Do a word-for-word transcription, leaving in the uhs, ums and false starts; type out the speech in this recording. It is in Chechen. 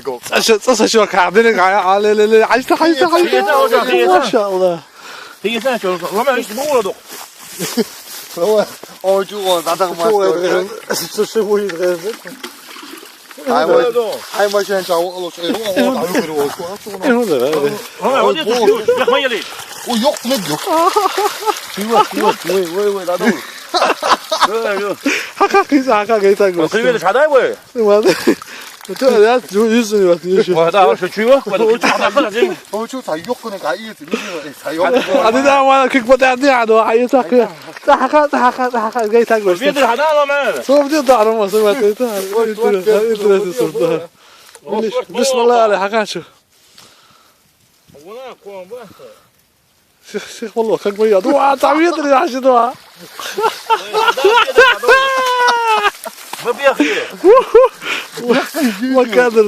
ЦӀа шо, цӀа шо кхардинг гӀай, а, ле, ле, ле, хьажта, хьажта, хьажта. ХӀета, хӀета, хӀета. Машалла. ХӀета, чо, лама, иш бугӀула дукъ. Ой, чугӀун, дадагъ мастер. Ой, ой, ой, машин чаву алуш, э, о, о, да, ю, ю, ю, ю. Э, ну да, да, да. Лама, вот это ключ, я хмели. Ой, ёх, блядь, ёх. Чего, чего? Ой, ой, ой, да, да. Хьакъа, хьакъа, хьакъа, хьакъа. Привет, шадай вы? Ладно. Ну, то, я, ю-, юзу, вот, юзу. Вот, а, что, чего? Вот, вот, а, да, да, да. О, чё, ца, ёхкуна, ка, и, ты, видишь, э, ца, ёхкуна. А ты там, а, как вот, а, ты, а, ну, а, и так, э, так, так, так, так, так, гай, так, вот. Видишь, а, да, лама. Что, где, да, Рома, смотри, это, вот, вот, интересно, интересно, вот, да. Вот, вот, Бисмилла, вот. Али, хакачу. Вон, ком, вот. Сих, сих, والله, как бы я. Дуа, там ветер, я же дуа. Мы бегали. Макадр.